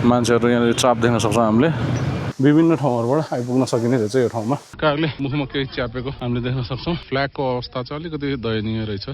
मान्छेहरू यहाँनिर चाप देख्न सक्छौँ हामीले विभिन्न ठाउँहरूबाट आइपुग्न सकिने रहेछ यो ठाउँमा कागले मुखमा केही च्यापेको हामीले देख्न सक्छौँ फ्ल्यागको अवस्था चाहिँ अलिकति दयनीय रहेछ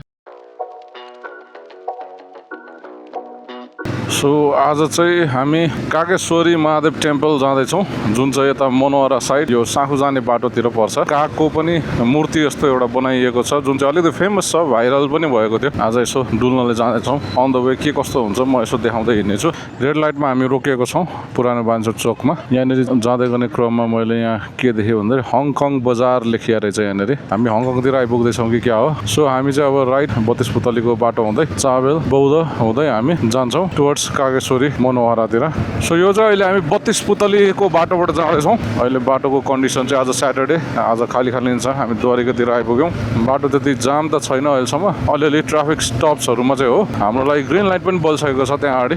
सो आज चाहिँ हामी कागेश्वरी महादेव टेम्पल जाँदैछौँ जुन चाहिँ यता मनोहरा साइड यो साँखु जाने बाटोतिर पर्छ कागको पनि मूर्ति यस्तो एउटा बनाइएको छ जुन चाहिँ अलिकति फेमस छ भाइरल पनि भएको थियो आज यसो डुल्नले जाँदैछौँ अन द वे के कस्तो हुन्छ म यसो देखाउँदै हिँड्नेछु रेड लाइटमा हामी रोकिएको छौँ पुरानो बान्सो चोकमा यहाँनिर जाँदै गर्ने क्रममा मैले यहाँ के देखेँ भन्दाखेरि हङकङ बजार लेखिया रहेछ यहाँनिर हामी हङकङतिर आइपुग्दैछौँ कि क्या हो सो हामी चाहिँ अब राइट 32 पुतलीको बाटो हुँदै चाबेल बौद्ध हुँदै हामी जान्छौँ टुवर्ड्स कागेश्वरी मनोहरातिर सो यो चाहिँ अहिले हामी 32 पुतलीको बाटोबाट जाँदैछौँ अहिले बाटोको कन्डिसन चाहिँ आज स्याटरडे आज खाली छ हामी द्वारिकातिर आइपुग्यौँ बाटो त्यति जाम त छैन अहिलेसम्म अलिअलि ट्राफिक स्टप्सहरूमा चाहिँ हो हाम्रो लागि ग्रिन लाइट पनि बलिसकेको छ त्यहाँ अगाडि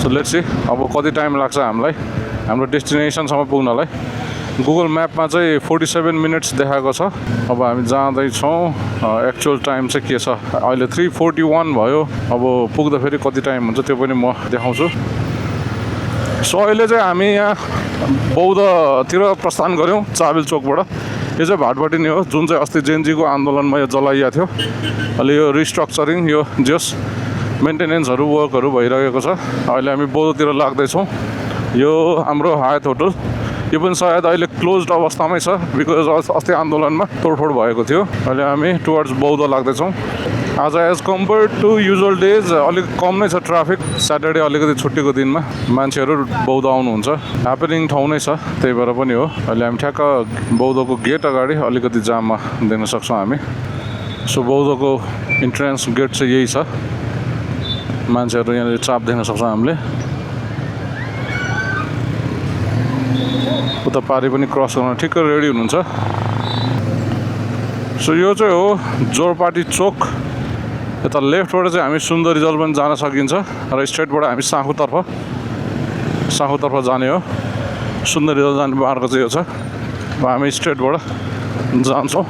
सो लेट्स सी अब कति टाइम लाग्छ हामीलाई हाम्रो डेस्टिनेसनसम्म पुग्नलाई गुगल म्यापमा चाहिँ 47 मिनट्स देखाएको छ अब हामी जाँदैछौँ एक्चुअल टाइम चाहिँ के छ अहिले 3:41 भयो अब पुग्दाखेरि कति टाइम हुन्छ त्यो पनि म देखाउँछु सो अहिले चाहिँ हामी यहाँ बौद्धतिर प्रस्थान गऱ्यौँ चाबेल चोकबाट यो चाहिँ भाटपट्टि नै हो जुन चाहिँ अस्ति जेएनजीको आन्दोलनमा यो जलाइएको थियो अहिले यो रिस्ट्रक्चरिङ यो जस मेन्टेनेन्सहरू वर्कहरू भइरहेको छ अहिले हामी बौद्धतिर लाग्दैछौँ यो हाम्रो हायत होटल यो पनि सायद अहिले क्लोज्ड अवस्थामै छ बिकज अस्ति आन्दोलनमा तोडफोड भएको थियो अहिले हामी टुवर्ड्स बौद्ध लाग्दैछौँ आज as compared to usual days अलिक कम नै छ ट्राफिक स्याटरडे अलिकति छुट्टीको दिनमा मान्छेहरू बौद्ध आउनुहुन्छ ह्यापनिङ ठाउँ नै छ त्यही भएर पनि हो अहिले हामी ठ्याक्क बौद्धको गेट अगाडि अलिकति जाममा देख्न सक्छौँ हामी सो बौद्धको इन्ट्रेन्स गेट चाहिँ यही छ मान्छेहरू यहाँनिर चाप देख्न सक्छौँ हामीले उता पारि पनि क्रस गर्न ठिक्क रेडी हुनुहुन्छ सो यो चाहिँ हो जोरपाटी चोक यता लेफ्टबाट चाहिँ हामी सुन्दरीजल पनि जान सकिन्छ र स्ट्रेटबाट हामी साँखुतर्फ जाने हो सुन्दरीजल जाने बाटो चाहिँ यो छ अब हामी स्ट्रेटबाट जान्छौँ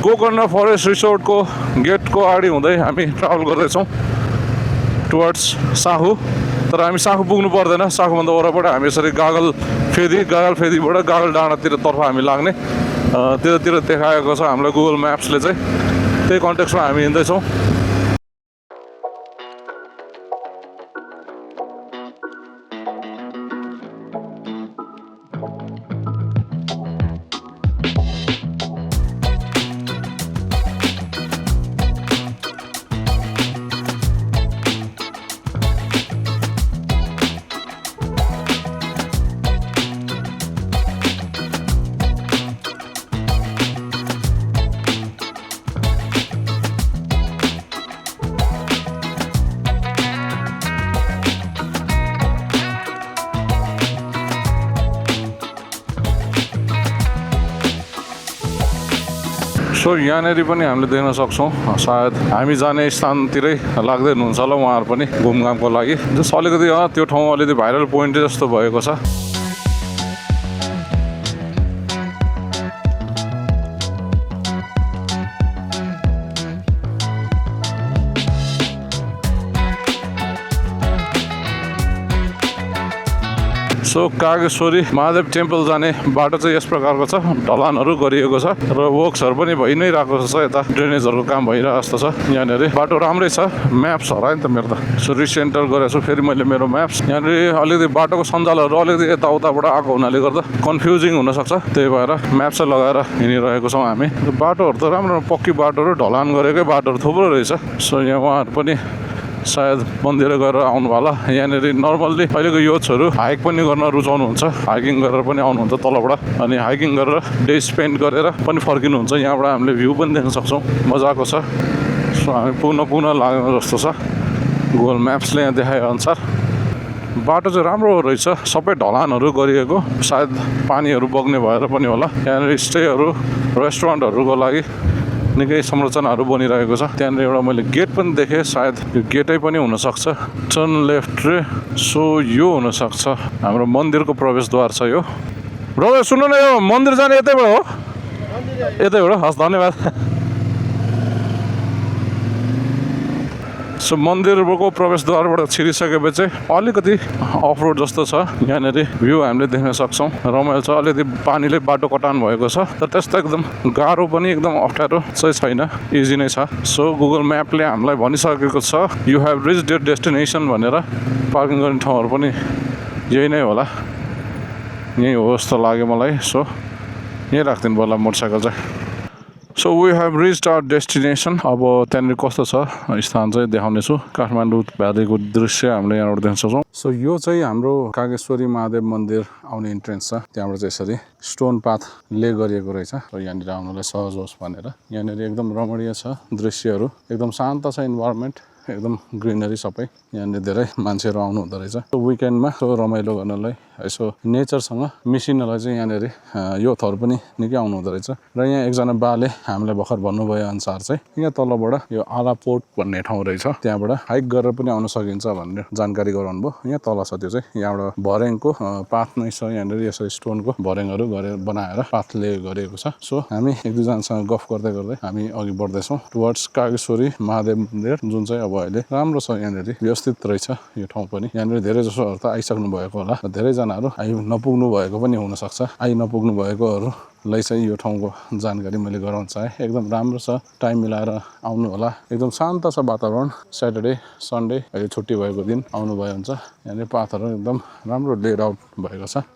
गोकर्ण फरेस्ट रिसोर्टको गेटको अगाडि हुँदै हामी ट्राभल गर्दैछौँ टुवर्ड्स साँखु तर हामी साँखु पुग्नु पर्दैन साँखुभन्दा वरबाट हामी यसरी गागल फेदीबाट गागल डाँडातिर तर्फ हामी लाग्ने त्यतातिर देखाएको छ हामीलाई गुगल म्याप्सले चाहिँ त्यही कन्टेक्स्टमा हामी हिँड्दैछौँ सो यहाँनिर पनि हामीले देख्न सक्छौँ सायद हामी जाने स्थानतिरै लाग्दै हुनुहुन्छ होला उहाँहरू पनि घुमघामको लागि जस अलिकति त्यो ठाउँ अलिकति भाइरल पोइन्ट जस्तो भएको छ सो कागेश्वरी महादेव टेम्पल जाने बाटो चाहिँ यस प्रकारको छ ढलानहरू गरिएको छ र वर्क्सहरू पनि भइ नै रहेको छ यता ड्रेनेजहरूको काम भइरहेको जस्तो छ यहाँनिर बाटो राम्रै छ म्याप्स हरायो नि त मेरो त सो रिसेन्टर गरेको छु फेरि मैले मेरो म्याप्स यहाँनिर अलिकति बाटोको सञ्जालहरू अलिकति यताउताबाट आएको हुनाले गर्दा कन्फ्युजिङ हुनसक्छ त्यही भएर म्याप्सै लगाएर हिँडिरहेको छौँ हामी बाटोहरू त राम्रो पक्की बाटोहरू ढलान गरेकै बाटोहरू थुप्रो रहेछ सो यहाँ उहाँहरू पनि सायद मन्दिर गरेर आउनु होला यहाँनिर नर्मल्ली अहिलेको युथ्सहरू हाइक पनि गर्न रुचाउनुहुन्छ हाइकिङ गरेर पनि आउनुहुन्छ तलबाट अनि हाइकिङ गरेर डे स्पेन्ड गरेर पनि फर्किनुहुन्छ यहाँबाट हामीले भ्यू पनि देख्न सक्छौँ मजाको छ सो हामी पुनः लाग्नु जस्तो छ गुगल म्याप्सले यहाँ देखाए अनुसार बाटो चाहिँ राम्रो रहेछ सबै ढलानहरू गरिएको सायद पानीहरू बग्ने भएर पनि होला यहाँनिर स्टेहरू रेस्टुरेन्टहरूको लागि निकै संरचनाहरू बनिरहेको छ त्यहाँनिर एउटा मैले गेट पनि देखेँ सायद यो गेटै पनि हुनसक्छ टर्न लेफ्ट रे सो यो हुनसक्छ हाम्रो मन्दिरको प्रवेशद्वार छ यो ब्रदर सुन्नु न यो मन्दिर जाने यतैबाट हो यतैबाट हस् धन्यवाद सो मन्दिरको प्रवेशद्वारबाट छिरिसकेपछि चाहिँ अलिकति अफ रोड जस्तो छ यहाँनिर भ्यू हामीले देख्न सक्छौँ रमाइलो छ अलिकति पानीले बाटो कटान भएको छ तर त्यस्तो एकदम गाह्रो पनि एकदम अप्ठ्यारो चाहिँ छैन इजी नै छ सो गुगल म्यापले हामीलाई भनिसकेको छ you have reached your destination भनेर पार्किङ गर्ने ठाउँहरू पनि यही नै होला यही हो जस्तो लाग्यो मलाई सो यहीँ राख्दिनु पर्ला मोटरसाइकल चाहिँ so we have reached our destination अब त्यहाँनिर कस्तो छ स्थान चाहिँ देखाउने छु काठमाडौँ भ्यालीको दृश्य हामीले यहाँबाट देख्न सक्छौँ सो यो चाहिँ हाम्रो कागेश्वरी महादेव मन्दिर आउने इन्ट्रेन्स छ त्यहाँबाट चाहिँ यसरी स्टोन पाथ ले गरिएको रहेछ र यहाँनिर आउनुलाई सहज होस् भनेर यहाँनिर एकदम रमणीय छ दृश्यहरू एकदम शान्त छ इन्भाइरोमेन्ट एकदम ग्रिनरी सबै यहाँनिर धेरै मान्छेहरू आउनु हुँदो रहेछ विकेन्डमा यसो रमाइलो गर्नलाई यसो नेचरसँग मिसिनलाई चाहिँ यहाँनिर युथहरू पनि निकै आउनु हुँदो रहेछ र यहाँ एकजना बाले हामीलाई भर्खर भन्नुभयो अनुसार चाहिँ यहाँ तलबाट यो आला पोर्ट भन्ने ठाउँ रहेछ त्यहाँबाट हाइक गरेर पनि आउन सकिन्छ भनेर जानकारी गराउनु भयो यहाँ तल छ त्यो चाहिँ यहाँबाट भर्याङको पाथ नै छ यहाँनिर यसरी स्टोनको भर्याङहरू गरेर बनाएर पाथले गरेको छ सो हामी एक दुईजनासँग गफ गर्दै गर्दै हामी अघि बढ्दैछौँ टुवर्ड्स कागेश्वरी महादेव मन्दिर जुन चाहिँ अब अहिले राम्रो छ यहाँनिर व्यवस्थित रहेछ यो ठाउँ पनि यहाँनिर धेरै जसोहरू त आइसक्नु भएको होला धेरैजनाहरू आइ नपुग्नु भएको पनि हुनसक्छ आइ नपुग्नु भएकोहरूलाई चाहिँ यो ठाउँको जानकारी मैले गराउन चाहेँ एकदम राम्रो छ टाइम मिलाएर आउनु होला एकदम शान्त छ वातावरण स्याटरडे सन्डे अहिले छुट्टी भएको दिन आउनुभयो हुन्छ यहाँनिर पाथहरू एकदम राम्रो लेड आउट भएको छ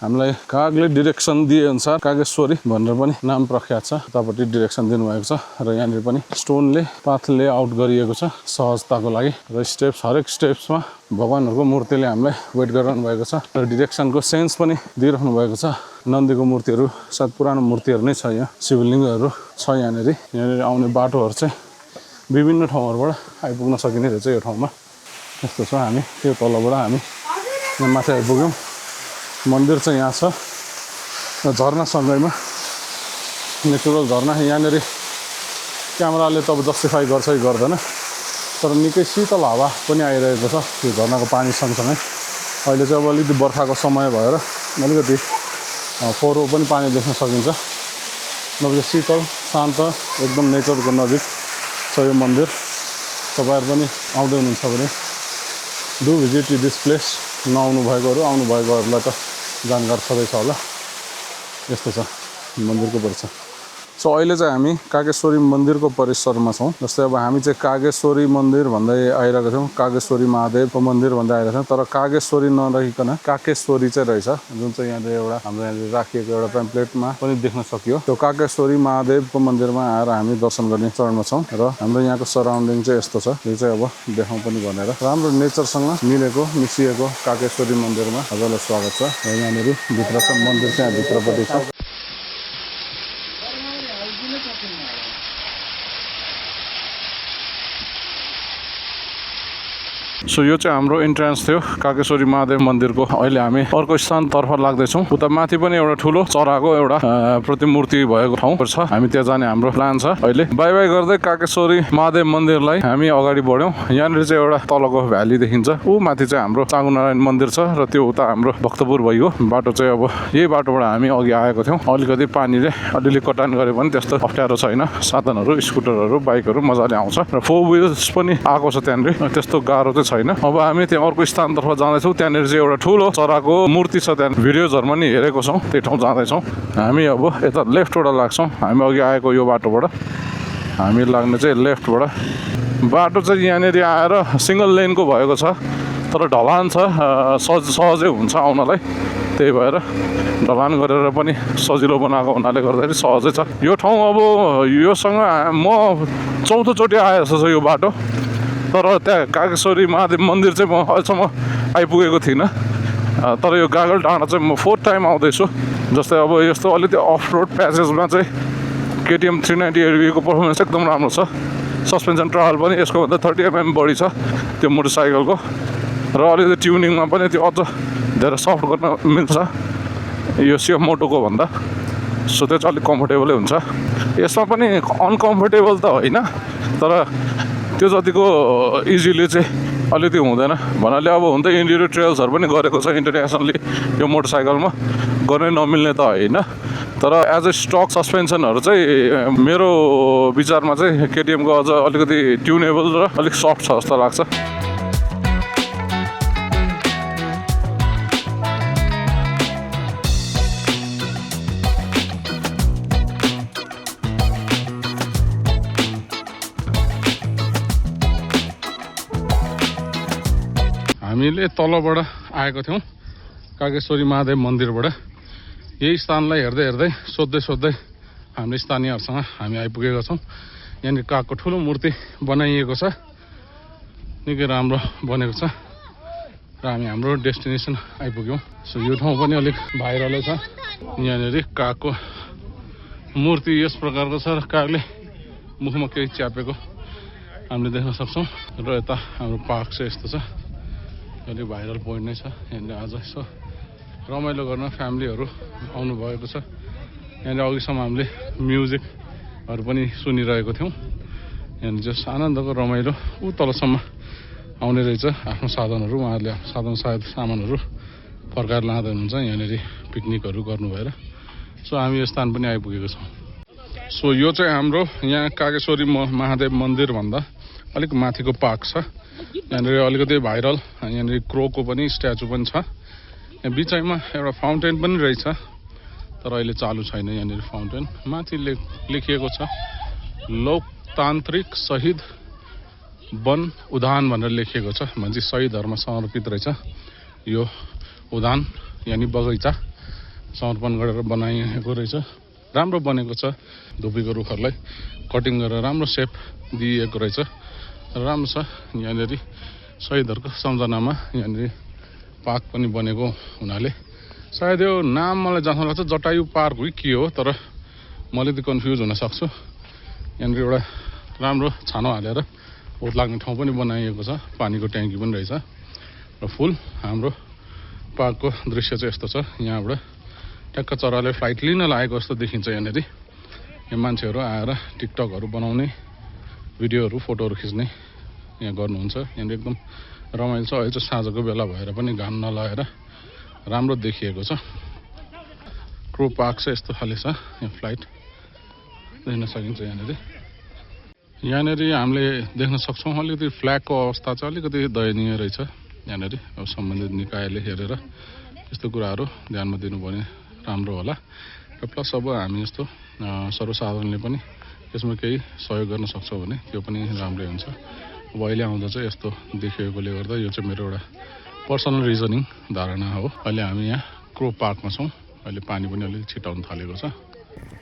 हामीलाई कागले डिरेक्सन दिए अनुसार कागेश्वरी भनेर पनि नाम प्रख्यात छ उतापट्टि डिरेक्सन दिनुभएको छ र यहाँनिर पनि स्टोनले पाथ लेआउट गरिएको छ सहजताको लागि र स्टेप्स हरेक स्टेप्समा भगवानहरूको मूर्तिले हामीलाई वेट गरिरहनु भएको छ र डिरेक्सनको सेन्स पनि दिइरहनु भएको छ नन्दीको मूर्तिहरू सायद पुरानो मूर्तिहरू नै छ यहाँ शिवलिङ्गहरू छ यहाँनिर आउने बाटोहरू चाहिँ विभिन्न ठाउँहरूबाट आइपुग्न सकिने रहेछ यो ठाउँमा यस्तो छ हामी त्यो तलबाट हामी यहाँ माथि आइपुग्यौँ मन्दिर चाहिँ यहाँ छ झरनासँगैमा नेचुरल झरना यहाँनिर क्यामेराले त अब जस्टिफाई गर्छ कि गर्दैन तर निकै शीतल हावा पनि आइरहेको छ त्यो झरनाको पानी सँगसँगै अहिले चाहिँ अब अलिकति बर्खाको समय भएर अलिकति फोहोर पनि पानी देख्न सकिन्छ नभए शीतल शान्त एकदम नेचरको नजिक छ यो मन्दिर तपाईँहरू पनि आउँदै हुनुहुन्छ भने डु भिजिट दिस प्लेस नआउनु भएकोहरू आउनु भएकोहरूलाई त जानकार छँदैछ होला यस्तो छ मन्दिरको परिसर सो अहिले चाहिँ हामी कागेश्वरी मन्दिरको परिसरमा छौँ जस्तै अब हामी चाहिँ कागेश्वरी मन्दिर भन्दै आइरहेको थियौँ कागेश्वरी महादेवको मन्दिर भन्दै आइरहेको थियौँ तर कागेश्वरी नरहिकन काकेश्वरी चाहिँ रहेछ जुन चाहिँ यहाँनिर एउटा हाम्रो यहाँनिर राखिएको एउटा पेम्पलेटमा पनि देख्न सकियो त्यो काकेश्वरी महादेवको मन्दिरमा आएर हामी दर्शन गर्ने चरणमा छौँ र हाम्रो यहाँको सराउन्डिङ चाहिँ यस्तो छ यो चाहिँ अब देखाउँ पनि भनेर राम्रो नेचरसँग मिलेको मिसिएको काकेश्वरी मन्दिरमा हजुरलाई स्वागत छ र यहाँनिर भित्र छ मन्दिर चाहिँ भित्रपट्टि छ सो यो चाहिँ हाम्रो इन्ट्रान्स थियो कागेश्वरी महादेव मन्दिरको अहिले हामी अर्को स्थानतर्फ लाग्दैछौँ उता माथि पनि एउटा ठुलो चराको एउटा प्रतिमूर्ति भएको ठाउँ छ हामी त्यहाँ जाने हाम्रो प्लान छ अहिले बाई बाई गर्दै कागेश्वरी महादेव मन्दिरलाई हामी अगाडि बढ्यौँ यहाँनिर चाहिँ एउटा तलको भ्याली देखिन्छ ऊ माथि चाहिँ हाम्रो चाँगुनारायण मन्दिर छ र त्यो उता हाम्रो भक्तपुर भइगयो बाटो चाहिँ अब यही बाटोबाट हामी अघि आएको थियौँ अलिकति पानीले अलिअलि कटान गरे पनि त्यस्तो अप्ठ्यारो छैन साधनहरू स्कुटरहरू बाइकहरू मजाले आउँछ र 4 व्हिल्स पनि आएको छ त्यहाँनिर त्यस्तो गाह्रो चाहिँ छैन अब हामी त्यहाँ अर्को स्थानतर्फ जाँदैछौँ त्यहाँनिर चाहिँ एउटा ठुलो चराको मूर्ति छ त्यहाँ भिडियोजहरूमा नि हेरेको छौँ त्यही ठाउँ जाँदैछौँ हामी अब यता लेफ्टबाट लाग्छौँ हामी अघि आएको यो बाटोबाट हामी लाग्ने चाहिँ लेफ्टबाट बाटो चाहिँ यहाँनिर आएर सिङ्गल लेनको भएको छ तर ढलान छ सहजै हुन्छ आउनलाई त्यही भएर ढलान गरेर पनि सजिलो बनाएको हुनाले गर्दाखेरि सहजै छ यो ठाउँ अब योसँग म चौथोचोटि आएको छ यो बाटो तर त्यहाँ कागेश्वरी महादेव मन्दिर चाहिँ म अहिलेसम्म आइपुगेको थिइनँ तर यो गागल डाँडा चाहिँ म 4th टाइम आउँदैछु जस्तै अब यस्तो अलिकति अफ रोड प्यासेजमा चाहिँ KTM 390 को पर्फर्मेन्स एकदम राम्रो छ सस्पेन्सन ट्रायल पनि यसको भन्दा 30 mm बढी छ त्यो मोटरसाइकलको र अलिकति ट्युनिङमा पनि त्यो अझ धेरै सफ्ट गर्न मिल्छ यो सियो मोटोको भन्दा सो त्यो चाहिँ अलिक कम्फोर्टेबलै हुन्छ यसमा पनि अनकम्फर्टेबल त होइन, तर त्यो जतिको इजिली चाहिँ अलिकति हुँदैन भन्नाले। अब हुन त इन्डिरो ट्रेल्सहरू पनि गरेको छ इन्टरनेसनली यो मोटरसाइकलमा, गर्नै नमिल्ने त होइन, तर एज ए स्टक सस्पेन्सनहरू चाहिँ मेरो विचारमा चाहिँ केटिएमको अझ अलिकति ट्युनेबल र अलिक सफ्ट छ जस्तो लाग्छ। हामीले तलबाट आएको थियौँ कागेश्वरी महादेव मन्दिरबाट। यही स्थानलाई हेर्दै हेर्दै सोध्दै हामीले स्थानीयहरूसँग हामी आइपुगेका छौँ। यहाँनिर कागको ठुलो मूर्ति बनाइएको छ, निकै राम्रो बनेको छ र हामी हाम्रो डेस्टिनेसन आइपुग्यौँ। सो यो ठाउँ पनि अलिक भाइरलै छ। यहाँनिर कागको मूर्ति यस प्रकारको छ र कागले मुखमा केही च्यापेको हामीले देख्न सक्छौँ। र यता हाम्रो पार्क चाहिँ यस्तो छ, अलिक भाइरल पोइन्ट नै छ। यहाँनिर आज यसो रमाइलो गर्न फ्यामिलीहरू आउनुभएको छ। यहाँनिर अघिसम्म हामीले म्युजिकहरू पनि सुनिरहेको थियौँ। यहाँनिर चाहिँ आनन्दको रमाइलो ऊ तलसम्म आउने रहेछ आफ्नो साधनहरू, उहाँहरूले आफ्नो सामानहरू फर्काएर लाँदै हुनुहुन्छ यहाँनिर पिकनिकहरू गर्नु भएर। सो हामी यो स्थान पनि आइपुगेको छौँ। सो यो चाहिँ हाम्रो यहाँ कागेश्वरी महादेव मन्दिरभन्दा अलिक माथिको पार्क छ। यहाँनिर अलिकति भाइरल यहाँनिर क्रोको पनि स्ट्याचु पनि छ। यहाँ बिचैमा एउटा फाउन्टेन पनि रहेछ, तर अहिले चालु छैन। यहाँनिर फाउन्टेन माथि लेखिएको छ लोकतान्त्रिक शहीद वन उद्यान भनेर लेखिएको छ। भन्छ शहीदहरूमा समर्पित रहेछ यो उद्यान, यानि बगैँचा समर्पण गरेर बनाइएको रहेछ। राम्रो बनेको छ, धुपीको रुखहरूलाई कटिङ गरेर राम्रो सेप दिइएको रहेछ, राम्रो छ। यहाँनिर शहीदहरूको सम्झनामा यहाँनिर पार्क पनि बनेको हुनाले सायद यो नाम मलाई जहाँ लाग्छ जटायु पार्क हो कि के हो, तर मैले त कन्फ्युज हुन सक्छु। यहाँनिर एउटा राम्रो छानो हालेर ओत लाग्ने ठाउँ पनि बनाइएको छ, पानीको ट्याङ्की पनि रहेछ र फुल हाम्रो पार्कको दृश्य चाहिँ यस्तो छ। यहाँबाट ट्याक्क चराले फ्लाइट लिन लागेको जस्तो देखिन्छ। यहाँनिर यहाँ मान्छेहरू आएर टिकटकहरू बनाउने, भिडियोहरू फोटोहरू खिच्ने यहाँ गर्नुहुन्छ। यहाँनिर एकदम रमाइलो छ। अहिले चाहिँ साँझको बेला भएर पनि घाम नलागेर राम्रो देखिएको छ। क्रो पार्क चाहिँ यस्तो खाले छ, यहाँ फ्लाइट देख्न सकिन्छ। यहाँनिर हामीले देख्न सक्छौँ अलिकति फ्ल्यागको अवस्था चाहिँ अलिकति दयनीय रहेछ। यहाँनिर अब सम्बन्धित निकायले हेरेर यस्तो कुराहरू ध्यानमा दिनुपर्ने राम्रो होला। र प्लस अब हामी जस्तो सर्वसाधारणले पनि यसमा केही सहयोग गर्न सक्छौँ भने त्यो पनि राम्रै हुन्छ। अब अहिले आउँदा चाहिँ यस्तो देखिएकोले गर्दा यो चाहिँ मेरो एउटा पर्सनल रिजनिङ धारणा हो। अहिले हामी यहाँ क्रो पार्कमा छौँ। अहिले पानी पनि अलिक छिटाउन थालेको छ।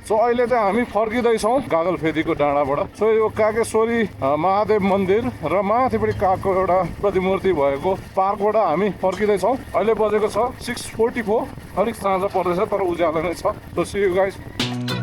सो अहिले चाहिँ हामी फर्किँदैछौँ गागलफेदीको डाँडाबाट। सो यो कागेश्वरी महादेव मन्दिर र माथिपट्टि कागको एउटा प्रतिमूर्ति भएको पार्कबाट हामी फर्किँदैछौँ। अहिले बजेको छ 6:44, अलिक साँझ पर्दैछ तर उज्यालो नै छ। So see you guys.